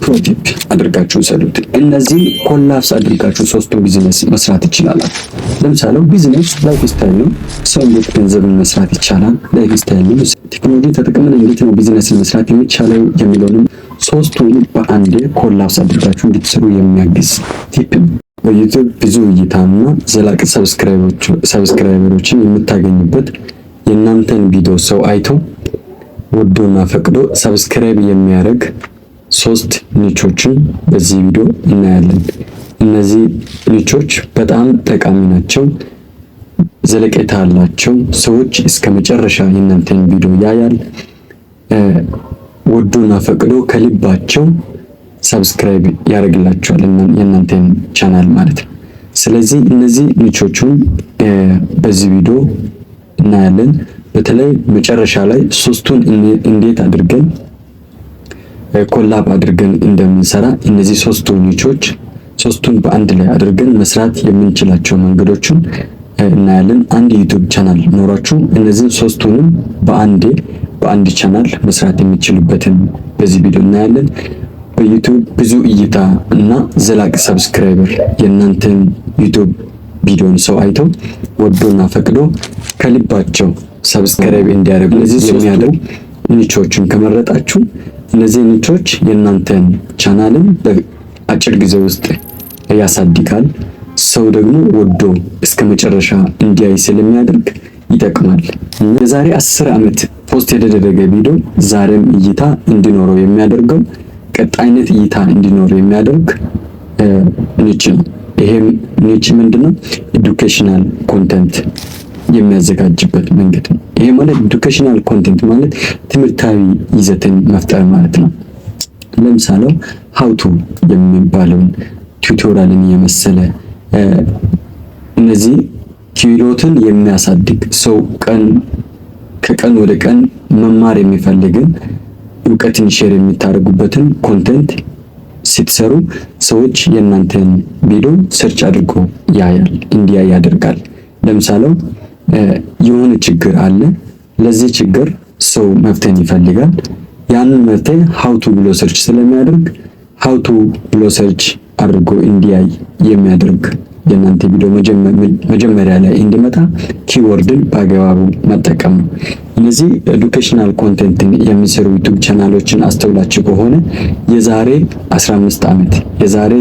Pro tip አድርጋችሁ ውሰዱት። እነዚህ collapse አድርጋችሁ ሶስቱን ቢዝነስ መስራት ይችላላችሁ። ለምሳሌ ቢዝነስ lifestyle ነው። ሰው እንዴት ገንዘብን መስራት ይቻላል? Lifestyle ነው። ቴክኖሎጂ ተጠቅመን እንዴት ነው ቢዝነስን መስራት የሚቻለው የሚለውንም ሶስቱን በአንዴ collapse አድርጋችሁ እንድትሰሩ የሚያግዝ tip ነው። በ YouTube ብዙ እይታና ዘላቂ subscriber ኦችን የምታገኙበት፣ የእናንተን ቪዲዮ ሰው አይቶ ወዶና ፈቅዶ subscribe የሚያደርግ ሶስት niche ኦችን በዚህ ቪዲዮ እናያለን። እነዚህ niche ኦች በጣም ጠቃሚ ናቸው፣ ዘለቄታ አላቸው። ሰዎች እስከ መጨረሻ የእናንተን ቪዲዮ ያያል። ወዶና ፈቅዶ ከልባቸው subscribe ያደርግላቸዋል የእናንተን ቻናል ማለት ነው። ስለዚህ እነዚህ niche ኦቹን በዚህ ቪዲዮ እናያለን። በተለይ መጨረሻ ላይ ሶስቱን እንዴት አድርገን collab አድርገን እንደምንሰራ፣ እነዚህ ሶስቱ niche ኦች ሶስቱን በአንድ ላይ አድርገን መስራት የምንችላቸው መንገዶችን እናያለን። አንድ YouTube channel ኖሯችሁ እነዚህን ሶስቱንም በአንዴ በአንድ ቻናል መስራት የሚችሉበትን በዚህ ቪዲዮ እናያለን። በ YouTube ብዙ እይታ እና ዘላቂ subscriber፣ የእናንተን YouTube ቪዲዮን ሰው አይተው ወዶና ፈቅዶ ከልባቸው subscribe እንዲያደርጉ እነዚህ የሚያደርጉ niche ኦችን ከመረጣችሁ እነዚህ niche ኦች የእናንተን ቻናልን በአጭር ጊዜ ውስጥ ያሳድጋል። ሰው ደግሞ ወዶ እስከ መጨረሻ እንዲያይ ስለሚያደርግ ይጠቅማል። የዛሬ 10 ዓመት post የተደረገ ቪዲዮ ዛሬም እይታ እንዲኖረው የሚያደርገው፣ ቀጣይነት እይታ እንዲኖረው የሚያደርግ niche ነው። ይሄም niche ምንድነው? Educational content የሚያዘጋጅበት መንገድ ነው። ይሄ ማለት educational content ማለት ትምህርታዊ ይዘትን መፍጠር ማለት ነው። ለምሳሌ how to የሚባለውን tutorial ን የመሰለ፣ እነዚህ ክህሎትን የሚያሳድግ፣ ሰው ቀን ከቀን ወደ ቀን መማር የሚፈልግን እውቀትን share የምታደርጉበትን content ስትሰሩ ሰዎች የእናንተን ቪዲዮ search አድርጎ ያያል፣ እንዲያይ ያደርጋል። ለምሳሌ የሆነ ችግር አለ። ለዚህ ችግር ሰው መፍትሄን ይፈልጋል። ያንን መፍትሄ how to ብሎ search ስለሚያደርግ how to ብሎ search አድርጎ እንዲያይ የሚያደርግ የእናንተ ቪዲዮ መጀመሪያ ላይ እንዲመጣ keyword ን በአግባቡ መጠቀም ነው። እነዚህ educational content ን የሚሰሩ YouTube channel ኦችን አስተውላችሁ ከሆነ የዛሬ 15 ዓመት፣ የዛሬ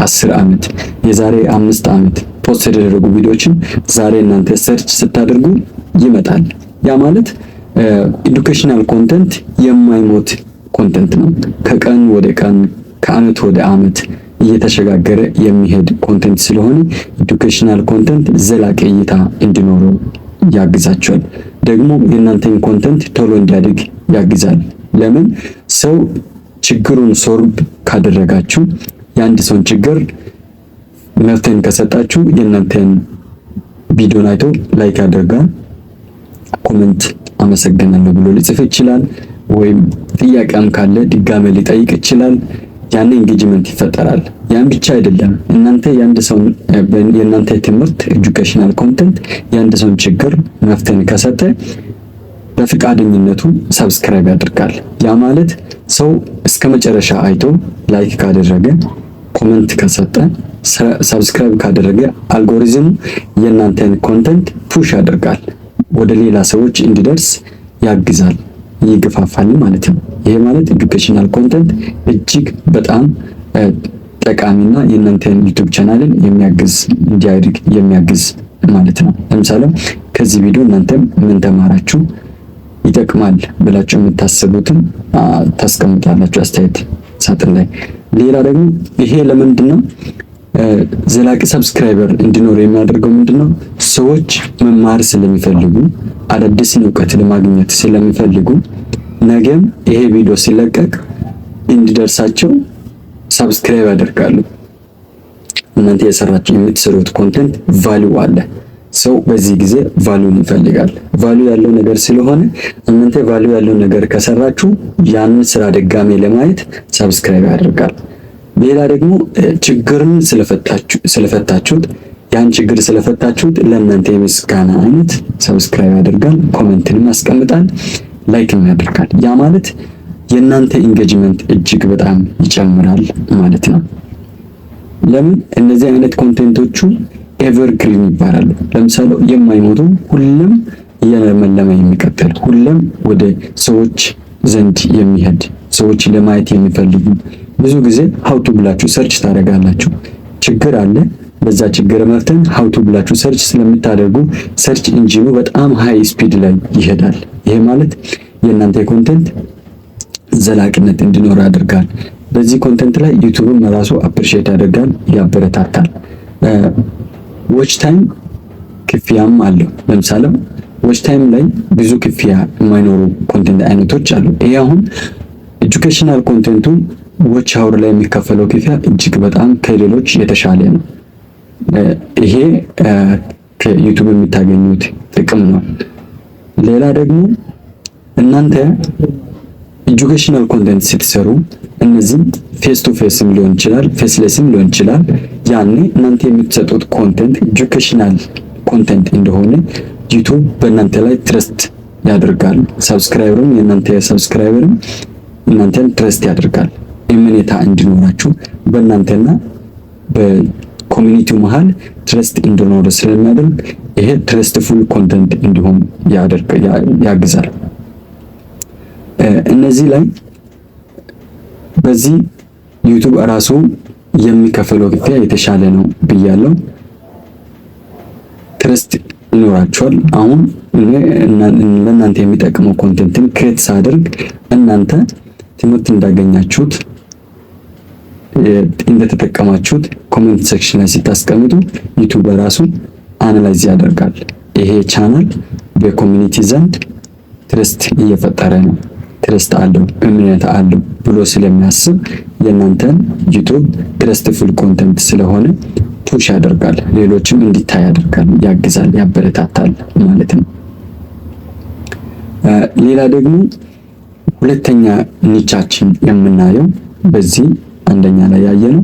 10 ዓመት፣ የዛሬ 5 ዓመት post የተደረጉ ቪዲዮዎችን ዛሬ እናንተ search ስታደርጉ ይመጣል። ያ ማለት educational content የማይሞት content ነው። ከቀን ወደ ቀን፣ ከአመት ወደ አመት እየተሸጋገረ የሚሄድ content ስለሆነ educational content ዘላቂ እይታ እንዲኖረው ያግዛቸዋል። ደግሞ የእናንተን content ቶሎ እንዲያድግ ያግዛል። ለምን? ሰው ችግሩን solve ካደረጋችሁ፣ የአንድ ሰውን ችግር መፍትሄን ከሰጣችሁ የእናንተን ቪዲዮን አይቶ like ያደርጋል፣ comment አመሰግናለሁ ብሎ ሊጽፍ ይችላል፣ ወይም ጥያቄም ካለ ድጋሜ ሊጠይቅ ይችላል። ያን engagement ይፈጠራል። ያን ብቻ አይደለም፣ እናንተ የአንድ ሰው የእናንተ ትምህርት educational content የአንድ ሰውን ችግር መፍትሄን ከሰጠ በፍቃደኝነቱ subscribe ያደርጋል። ያ ማለት ሰው እስከ መጨረሻ አይቶ like ካደረገ፣ comment ከሰጠ፣ subscribe ካደረገ አልጎሪዝም የእናንተን content push ያደርጋል፣ ወደ ሌላ ሰዎች እንዲደርስ ያግዛል፣ ይገፋፋል ማለት ነው። ይሄ ማለት educational content እጅግ በጣም ጠቃሚና የእናንተን YouTube channel ን የሚያግዝ፣ እንዲያድግ የሚያግዝ ማለት ነው። ለምሳሌ ከዚህ ቪዲዮ እናንተም ምን ተማራችሁ? ይጠቅማል ብላችሁ የምታስቡትን ታስቀምጣላችሁ አስተያየት ሳጥን ላይ። ሌላ ደግሞ ይሄ ለምንድን ነው ዘላቂ subscriber እንዲኖር የሚያደርገው ምንድን ነው? ሰዎች መማር ስለሚፈልጉ፣ አዳዲስን እውቀት ለማግኘት ስለሚፈልጉ ነገም ይሄ ቪዲዮ ሲለቀቅ እንዲደርሳቸው subscribe ያደርጋሉ። እናንተ የሰራችሁ የምትሰሩት content value አለ። ሰው በዚህ ጊዜ value ን ይፈልጋል። Value ያለው ነገር ስለሆነ እናንተ value ያለው ነገር ከሰራችሁ ያንን ስራ ድጋሜ ለማየት subscribe ያደርጋል። ሌላ ደግሞ ችግርን ስለፈታችሁት፣ ያን ችግር ስለፈታችሁት ለእናንተ የምስጋና አይነት subscribe ያደርጋል፣ comment ንም ያስቀምጣል፣ like ም ያደርጋል። ያ ማለት የእናንተ engagement እጅግ በጣም ይጨምራል ማለት ነው። ለምን? እነዚህ አይነት content ኦቹ evergreen ይባላሉ። ለምሳሌ የማይሞቱ፣ ሁሌም እየለመለመ የሚቀጥል፣ ሁሌም ወደ ሰዎች ዘንድ የሚሄድ፣ ሰዎች ለማየት የሚፈልጉ። ብዙ ጊዜ how to ብላችሁ search ታደርጋላችሁ። ችግር አለ። በዛ ችግር መፍትሄን how to ብላችሁ search ስለምታደርጉ search engine ኑ በጣም high speed ላይ ይሄዳል። ይሄ ማለት የእናንተ content ዘላቂነት እንዲኖር ያደርጋል። በዚህ content ላይ YouTube ም ራሱ appreciate ያደርጋል፣ ያበረታታል። Watch time ክፍያም አለው። ለምሳሌ watch time ላይ ብዙ ክፍያ የማይኖሩ content አይነቶች አሉ። ይሄ አሁን educational content ኡ watch hour ላይ የሚከፈለው ክፍያ እጅግ በጣም ከሌሎች የተሻለ ነው። ይሄ ከ YouTube የምታገኙት ጥቅም ነው። ሌላ ደግሞ እናንተ educational content ስትሰሩ እነዚህም face to face ም ሊሆን ይችላል፣ faceless ም ሊሆን ይችላል። ያኔ እናንተ የምትሰጡት content educational content እንደሆነ YouTube በእናንተ ላይ trust ያደርጋል። Subscriber ኡም፣ የእናንተ subscriber ም እናንተን trust ያደርጋል። እምኔታ እንዲኖራችሁ፣ በእናንተና በ community ው መሃል trust እንዲኖር ስለሚያደርግ ይሄ trustful content እንዲሆን ያደርግ ያግዛል። እነዚህ ላይ በዚህ YouTube ራሱ የሚከፈለው ክፍያ የተሻለ ነው ብያለሁ። Trust ይኖራችኋል። አሁን ለእናንተ የሚጠቅመው content ን create ሳደርግ እናንተ ትምህርት እንዳገኛችሁት፣ እንደተጠቀማችሁት comment section ላይ ስታስቀምጡ YouTube በራሱ analyze ያደርጋል። ይሄ channel በ community ዘንድ trust እየፈጠረ ነው፣ trust አለው፣ እምነት አለው ብሎ ስለሚያስብ የእናንተን YouTube trustful content ስለሆነ push ያደርጋል፣ ሌሎችም እንዲታይ ያደርጋል፣ ያግዛል፣ ያበረታታል ማለት ነው። ሌላ ደግሞ ሁለተኛ niche ኣችን የምናየው፣ በዚህ አንደኛ ላይ ያየነው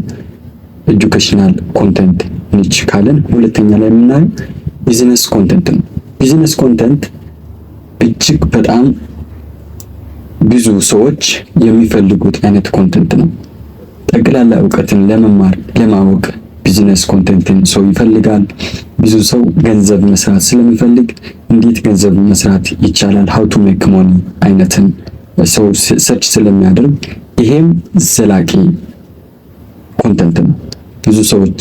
educational content niche ካለን ሁለተኛ ላይ የምናየው business content ነው። Business content እጅግ በጣም ብዙ ሰዎች የሚፈልጉት አይነት content ነው። ጠቅላላ እውቀትን ለመማር፣ ለማወቅ business content ን ሰው ይፈልጋል። ብዙ ሰው ገንዘብ መስራት ስለሚፈልግ እንዴት ገንዘብ መስራት ይቻላል፣ how to make money አይነትን ሰው search ስለሚያደርግ ይሄም ዘላቂ content ነው። ብዙ ሰዎች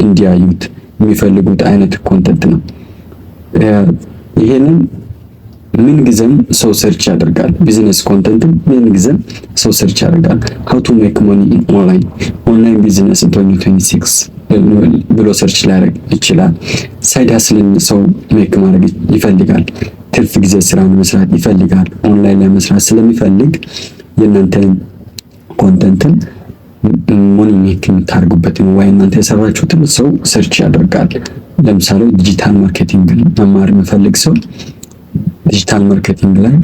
እንዲያዩት የሚፈልጉት አይነት content ነው። ይሄንን ምን ጊዜም ሰው search ያደርጋል። Business content ን ምን ጊዜም ሰው search ያደርጋል። How to make money online፣ online business 2026 ብሎ search ሊያደርግ ይችላል። Side hustle ን ሰው make ማድረግ ይፈልጋል። ትርፍ ጊዜ ስራን መስራት ይፈልጋል። ኦንላይን ላይ መስራት ስለሚፈልግ የእናንተን content ን money make የምታደርጉበትን ወይ እናንተ የሰራችሁትን ሰው search ያደርጋል። ለምሳሌ digital marketing መማር የሚፈልግ ሰው digital marketing ላይ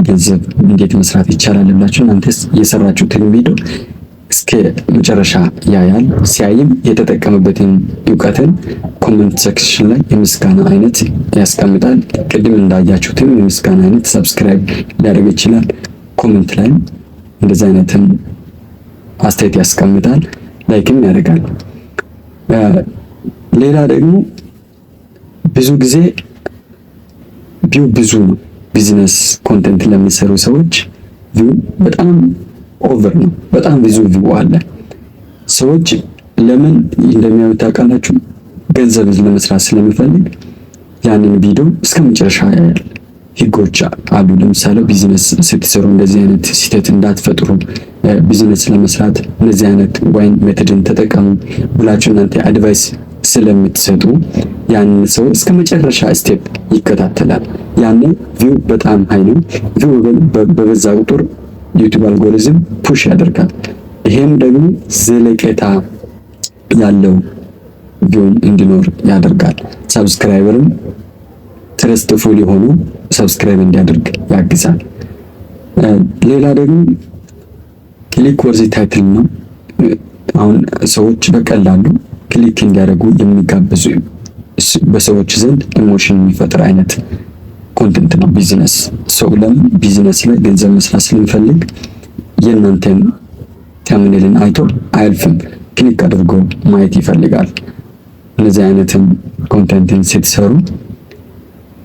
ገንዘብ እንዴት መስራት ይቻላል ብላችሁ እናንተ የሰራችሁትን ቪዲዮ እስከ መጨረሻ ያያል። ሲያይም የተጠቀመበትን እውቀትን comment section ላይ የምስጋና አይነት ያስቀምጣል። ቅድም እንዳያችሁትም የምስጋና አይነት subscribe ሊያደርግ ይችላል። Comment ላይም እንደዚህ አይነትን አስተያየት ያስቀምጣል፣ like ም ያደርጋል። ሌላ ደግሞ ብዙ ጊዜ view ብዙ ነው። Business content ለሚሰሩ ሰዎች view በጣም over ነው። በጣም ብዙ view አለ። ሰዎች ለምን እንደሚያዩት ታውቃላችሁ? ገንዘብ ለመስራት ስለሚፈልግ ያንን ቪዲዮ እስከ መጨረሻ ያያል። ህጎች አሉ። ለምሳሌ ቢዝነስ ስትሰሩ እንደዚህ አይነት ስህተት እንዳትፈጥሩ፣ ቢዝነስ ለመስራት እንደዚህ አይነት ወይን method ን ተጠቀሙ ብላችሁ እናንተ advice ስለምትሰጡ ያንን ሰው እስከ መጨረሻ step ይከታተላል። ያንን view በጣም high ነው። View በበዛ ቁጥር YouTube algorithm push ያደርጋል። ይሄም ደግሞ ዘለቄታ ያለው view ን እንዲኖር ያደርጋል። Subscriber ም trustful የሆኑ subscribe እንዲያደርግ ያግዛል። ሌላ ደግሞ click worthy title ነው። አሁን ሰዎች በቀላሉ click እንዲያደርጉ የሚጋብዙ፣ በሰዎች ዘንድ emotion የሚፈጥር አይነት content ነው። ቢዝነስ ሰው ለምን ቢዝነስ ላይ ገንዘብ መስራት ስለሚፈልግ የእናንተን thumbnail ን አይቶ አያልፍም። Click አድርጎ ማየት ይፈልጋል። እነዚህ አይነትን content ን ስትሰሩ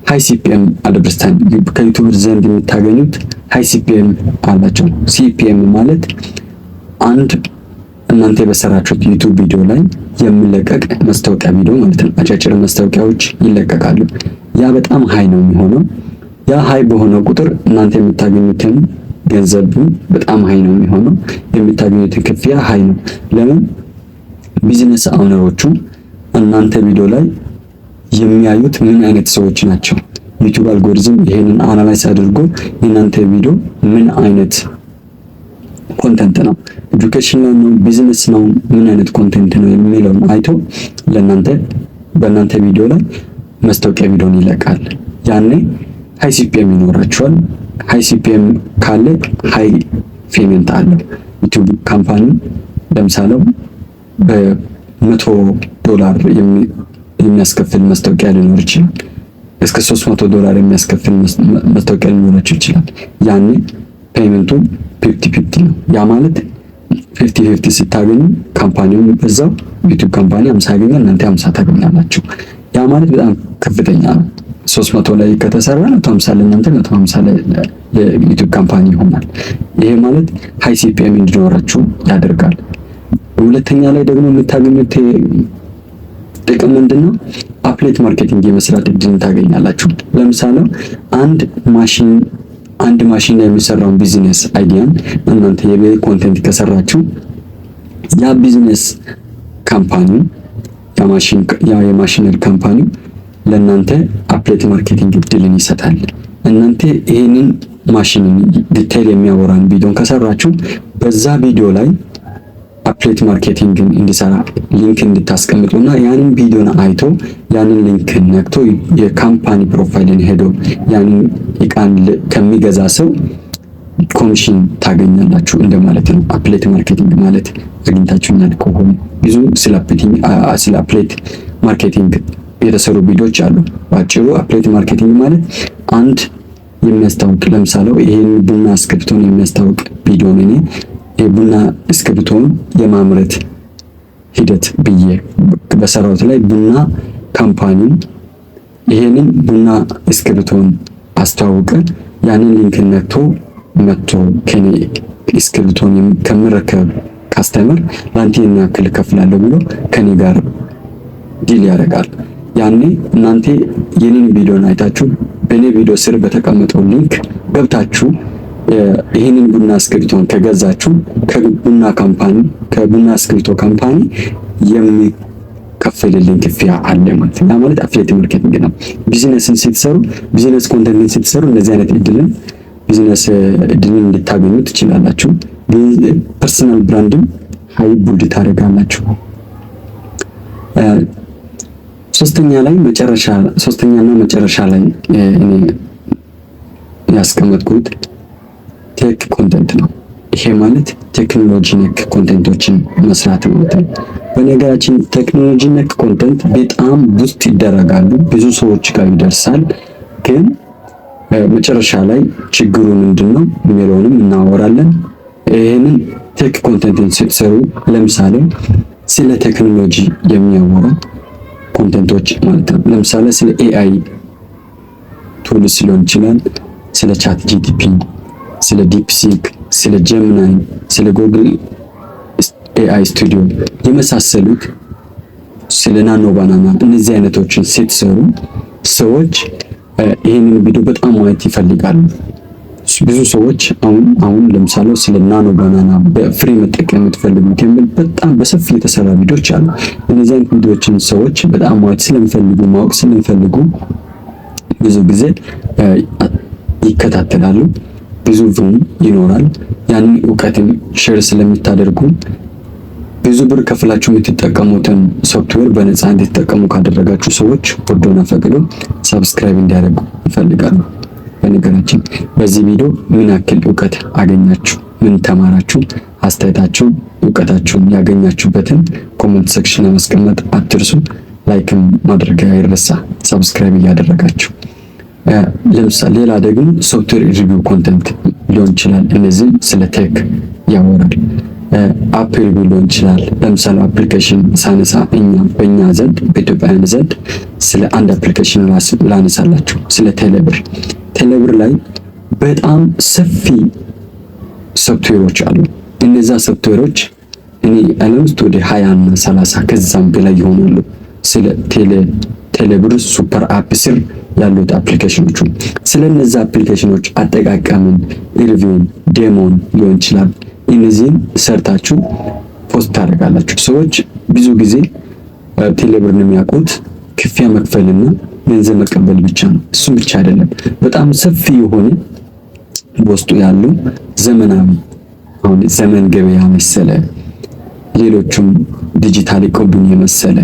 high CPM advertisement ከ YouTube ዘንድ የምታገኙት high CPM አላቸው። CPM ማለት አንድ እናንተ በሰራችሁት YouTube ቪዲዮ ላይ የሚለቀቅ ማስታወቂያ ቪዲዮ ማለት ነው። አጫጭር ማስታወቂያዎች ይለቀቃሉ። ያ በጣም high ነው የሚሆነው። ያ high በሆነ ቁጥር እናንተ የምታገኙትን ገንዘብ በጣም high ነው የሚሆነው። የምታገኙትን ክፍያ high ነው። ለምን? Business owner ኦቹ እናንተ ቪዲዮ ላይ የሚያዩት ምን አይነት ሰዎች ናቸው? YouTube algorithm ይሄንን analyze አድርጎ የእናንተ ቪዲዮ ምን አይነት content ነው፣ educational ነው፣ ቢዝነስ ነው፣ ምን አይነት content ነው የሚለውን አይቶ ለእናንተ በእናንተ ቪዲዮ ላይ ማስታወቂያ ቪዲዮን ይለቃል። ያኔ high CPM ይኖራችኋል። High CPM ካለ high payment አለው። YouTube company ለምሳሌ በ100 ዶላር የሚያስከፍል ማስታወቂያ ሊኖር ይችላል። እስከ 300 ዶላር የሚያስከፍል ማስታወቂያ ሊኖራችሁ ይችላል። ያኔ payment ኡ 50-50 ነው። ያ ማለት 50-50 ስታገኙ company ውም በዛው YouTube company 50 ያገኛል፣ እናንተ 50 ታገኛላችሁ። ያ ማለት በጣም ከፍተኛ ነው። 300 ላይ ከተሰራ 150 ለእናንተ፣ 150 ለ YouTube company ይሆናል። ይሄ ማለት high CPM እንዲኖራችሁ ያደርጋል። ሁለተኛ ላይ ደግሞ የምታገኙት ጥቅም ምንድነው? Affiliate marketing የመስራት እድልን ታገኛላችሁ። ለምሳሌ አንድ ማሽን ላይ የሚሰራውን business idea ን እናንተ የቤት content ከሰራችሁ ያ business company ያ የ machinery company ለእናንተ affiliate marketing እድልን ይሰጣል። እናንተ ይሄንን ማሽንን detail የሚያወራን ቪዲዮን ከሰራችሁ በዛ ቪዲዮ ላይ affiliate marketing ን እንዲሰራ link እንድታስቀምጡና ያንን ቪዲዮን አይቶ ያንን link ነክቶ የ company profile ን ሄዶ ያንን እቃን ከሚገዛ ሰው ኮሚሽን ታገኛላችሁ እንደማለት ነው። Affiliate marketing ማለት አግኝታችሁኛል ከሆነ ብዙ ስለ affiliate marketing የተሰሩ ቪዲዮዎች አሉ። በአጭሩ affiliate marketing ማለት አንድ የሚያስታውቅ፣ ለምሳሌ ይሄን ቡና እስክሪብቶን የሚያስታውቅ ቪዲዮ እኔ የቡና እስክሪብቶን የማምረት ሂደት ብዬ በሰራሁት ላይ ቡና company ይሄንን ቡና እስክሪብቶን አስተዋውቀ ያንን link ነክቶ መጥቶ ከኔ እስክሪብቶን ከሚረከብ customer ለአንተ ይሄን ያክል እከፍላለሁ ብሎ ከኔ ጋር deal ያደርጋል። ያኔ እናንተ የኔን ቪዲዮን አይታችሁ በእኔ ቪዲዮ ስር በተቀመጠው link ገብታችሁ ይህንን ቡና እስክሪብቶን ከገዛችሁ ከቡና company ከቡና እስክሪብቶ company የሚከፈልልኝ ክፍያ አለ ማለት ነው። ያ ማለት affiliate marketing ነው። ቢዝነስን ስትሰሩ፣ business content ን ስትሰሩ እንደዚህ አይነት እድልን ቢዝነስ እድልን እንድታገኙ ትችላላችሁ። Personal brand ም high build ታደርጋላችሁ። ሶስተኛ ላይ መጨረሻ ሶስተኛና መጨረሻ ላይ እኔ ያስቀመጥኩት tech content ነው። ይሄ ማለት ቴክኖሎጂ ነክ content ኦችን መስራት ማለት ነው። በነገራችን ቴክኖሎጂ ነክ content በጣም boost ይደረጋሉ፣ ብዙ ሰዎች ጋር ይደርሳል። ግን መጨረሻ ላይ ችግሩ ምንድን ነው የሚለውንም እናወራለን። ይህንን tech content ን ስትሰሩ ለምሳሌ ስለ ቴክኖሎጂ የሚያወራ content ኦች ማለት ነው። ለምሳሌ ስለ AI tools ሊሆን ይችላል፣ ስለ ChatGPT፣ ስለ DeepSeek፣ ስለ Gemini፣ ስለ Google AI Studio የመሳሰሉት፣ ስለ Nano Banana እነዚህ አይነቶችን ስትሰሩ ሰዎች ይህንን ቪዲዮ በጣም ማየት ይፈልጋሉ። ብዙ ሰዎች አሁን አሁን ለምሳሌ ስለ Nano Banana በ free መጠቀም የምትፈልጉት የሚል በጣም በሰፊ የተሰራ ቪዲዮዎች አሉ። እነዚህ አይነት ቪዲዮዎችን ሰዎች በጣም ማየት ስለሚፈልጉ፣ ማወቅ ስለሚፈልጉ ብዙ ጊዜ ይከታተላሉ። ብዙ view ም ይኖራል። ያንን እውቀትን share ስለምታደርጉ ብዙ ብር ከፍላችሁ የምትጠቀሙትን ሶፍትዌር በነፃ እንድትጠቀሙ ካደረጋችሁ ሰዎች ወዶና ፈቅዶ subscribe እንዲያደርጉ ይፈልጋሉ። በነገራችን በዚህ ቪዲዮ ምን ያክል እውቀት አገኛችሁ? ምን ተማራችሁ? አስተያየታችሁን፣ እውቀታችሁን ያገኛችሁበትን comment section ለማስቀመጥ አትርሱ። Like ም ማድረግ አይረሳ። Subscribe እያደረጋችሁ ለምሳሌ ሌላ ደግሞ software review content ሊሆን ይችላል። እነዚህም ስለ tech ያወራል። App review ሊሆን ይችላል። ለምሳሌ application ሳነሳ እኛ በእኛ ዘንድ፣ በኢትዮጵያውያን ዘንድ ስለ አንድ application ላነሳላችሁ፣ ስለ ቴሌብር። ቴሌብር ላይ በጣም ሰፊ ሶፍትዌሮች አሉ። እነዛ ሶፍትዌሮች እኔ ዓለም ውስጥ ወደ 20 እና 30 ከዛም በላይ ይሆናሉ። ስለ ቴሌብር super app ስር ያሉት application ኖቹ፣ ስለ እነዛ application ኖች አጠቃቀምን፣ review ን፣ demo ን ሊሆን ይችላል። እነዚህን ሰርታችሁ post ታደርጋላችሁ። ሰዎች ብዙ ጊዜ ቴሌብርን የሚያውቁት ክፍያ መክፈልና ገንዘብ መቀበል ብቻ ነው። እሱም ብቻ አይደለም። በጣም ሰፊ የሆነ በውስጡ ያሉ ዘመናዊ፣ አሁን ዘመን ገበያ መሰለ፣ ሌሎቹም ዲጂታል ኢኮኖሚ የመሰለ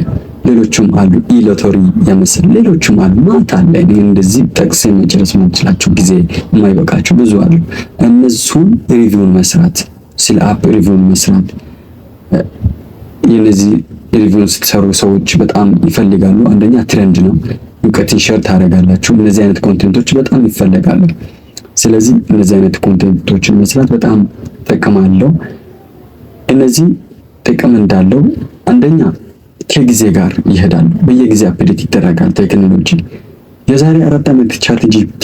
ሌሎቹም አሉ፣ e-lottery የመሰለ ሌሎቹም አሉ። ማት አለ። እኔ እንደዚህ ጠቅሴ መጨረስ ማንችላቸው፣ ጊዜ የማይበቃቸው ብዙ አሉ። እነሱን review ን መስራት፣ ስለ app review ን መስራት፣ የነዚህ review ን ስትሰሩ ሰዎች በጣም ይፈልጋሉ። አንደኛ trend ነው፣ እውቀትን share ታደርጋላችሁ። እነዚህ አይነት content ኦች በጣም ይፈለጋሉ። ስለዚህ እነዚህ አይነት content ኦችን መስራት በጣም ጥቅም አለው። እነዚህ ጥቅም እንዳለው አንደኛ ከጊዜ ጋር ይሄዳሉ። በየጊዜ update ይደረጋል ቴክኖሎጂ። የዛሬ 4 ዓመት ChatGPT፣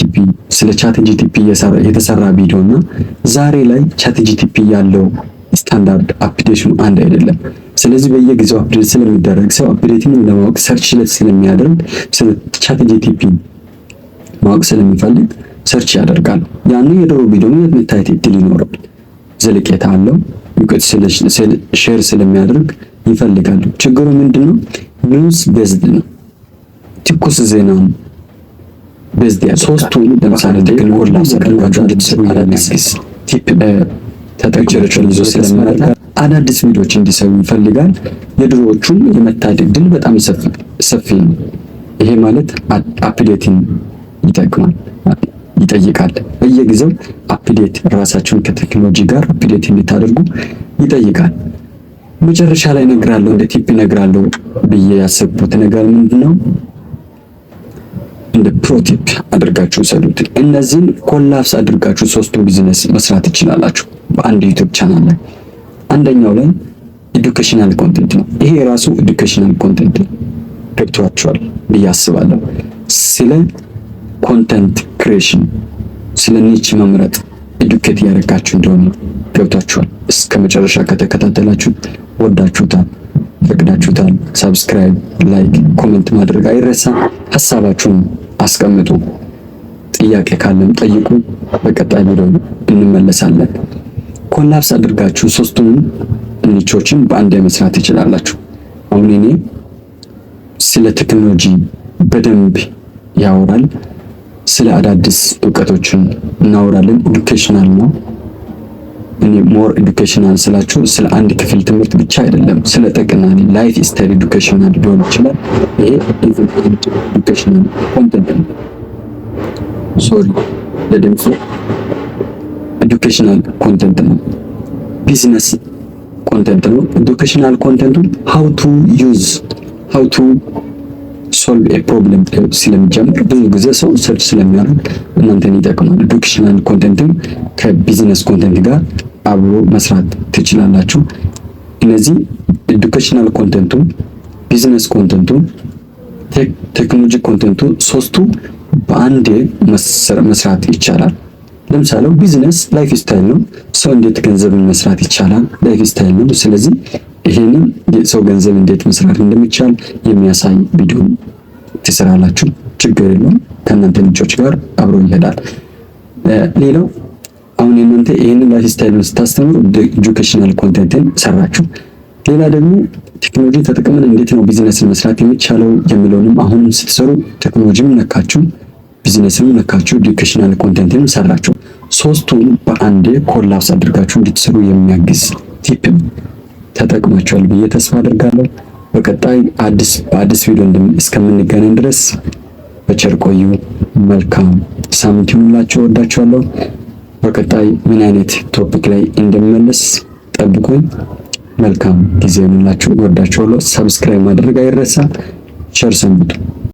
ስለ ChatGPT የተሰራ ቪዲዮ እና ዛሬ ላይ ChatGPT ያለው standard updation ኑ አንድ አይደለም። ስለዚህ በየጊዜው update ስለሚደረግ፣ ሰው update ን ለማወቅ search ስለሚያደርግ፣ ስለ ChatGPT ማወቅ ስለሚፈልግ search ያደርጋል። ያን የድሮ ቪዲዮ መታየት እድል ይኖረዋል። ዘለቄታ አለው። እውቀት share ስለሚያደርግ ይፈልጋሉ። ችግሩ ምንድነው? News based ነው። ትኩስ ዜናን based ያደርጋል። ሶስቱን ለምሳሌ ቴክኖሎጂ አድርጋችሁ እንድትሰሩ የሚያግዝ tip ተጠቅጭሮችን ይዞ ስለሚመጣ አዳዲስ ቪዲዮዎች እንዲሰሩ ይፈልጋል። የድሮዎቹም የመታየት እድል በጣም ሰፊ ነው። ይሄ ማለት update ን ይጠቅማል፣ ይጠይቃል። በየጊዜው update፣ ራሳችሁን ከቴክኖሎጂ ጋር update እንድታደርጉ ይጠይቃል። መጨረሻ ላይ እነግራለሁ፣ እንደ tip እነግራለሁ ብዬ ያሰብኩት ነገር ምንድነው? እንደ pro tip አድርጋችሁ ሰዱት። እነዚህን collapse አድርጋችሁ ሶስቱን ቢዝነስ መስራት ትችላላችሁ በአንድ YouTube channel ላይ። አንደኛው ላይ educational content ነው። ይሄ የራሱ educational content ነው። ገብቷችኋል ብዬ አስባለሁ። ስለ content creation፣ ስለ niche መምረጥ educate እያደረጋችሁ እንደሆነ ገብቷችኋል። እስከ መጨረሻ ከተከታተላችሁ ወዳችሁታል፣ ፈቅዳችሁታል። Subscribe፣ like፣ comment ማድረግ አይረሳ። ሀሳባችሁን አስቀምጡ። ጥያቄ ካለም ጠይቁ። በቀጣይ ቪዲዮ እንመለሳለን። Collapse አድርጋችሁ ሶስቱን niche ኦችን በአንድ መስራት ትችላላችሁ። አሁን እኔ ስለ ቴክኖሎጂ በደንብ ያወራል። ስለ አዳዲስ እውቀቶችን እናወራለን። Educational ነው። እኔ more educational ስላችሁ ስለ አንድ ክፍል ትምህርት ብቻ አይደለም፣ ስለ ጠቅላላ lifestyle educational ሊሆን ይችላል። ይሄ even educational content ነው። Sorry ለድምፁ። Educational content ነው። Business content ነው። Educational content ኡ how to use፣ how to solve a problem ስለሚጀምር ብዙ ጊዜ ሰው search ስለሚያደርግ እናንተን ይጠቅማል። Educational content ም ከ business content ጋር አብሮ መስራት ትችላላችሁ። እነዚህ educational content ኡ፣ business content ኡ፣ technology content ኡ ሶስቱ በአንዴ መስራት ይቻላል። ለምሳሌ business lifestyle ነው። ሰው እንዴት ገንዘብን መስራት ይቻላል lifestyle ነው። ስለዚህ ይሄንን ሰው ገንዘብ እንዴት መስራት እንደሚቻል የሚያሳይ ቪዲዮ ትሰራላችሁ። ችግር የለውም። ከእናንተ niche ኦች ጋር አብሮ ይሄዳል። ሌላው አሁን የእናንተ ይህንን lifestyle ስታስተምሩ educational content ን ሰራችሁ። ሌላ ደግሞ ቴክኖሎጂ ተጠቅመን እንዴት ነው ቢዝነስን መስራት የሚቻለው የሚለውንም አሁን ስትሰሩ ቴክኖሎጂም ነካችሁ፣ ቢዝነስንም ነካችሁ፣ educational content ንም ሰራችሁ። ሶስቱን በአንዴ collapse አድርጋችሁ እንድትሰሩ የሚያግዝ tip ተጠቅማችኋል ብዬ ተስፋ አድርጋለሁ። በቀጣይ በአዲስ ቪዲዮ እስከምንገናኝ ድረስ በቸር ቆዩ። መልካም ሳምንት ይሁንላችሁ። እወዳችኋለሁ። በቀጣይ ምን አይነት topic ላይ እንደምመለስ ጠብቁኝ። መልካም ጊዜ ይሁንላችሁ። እወዳችኋለሁ። Subscribe ማድረግ አይረሳ። ቸር ሰንብቱ።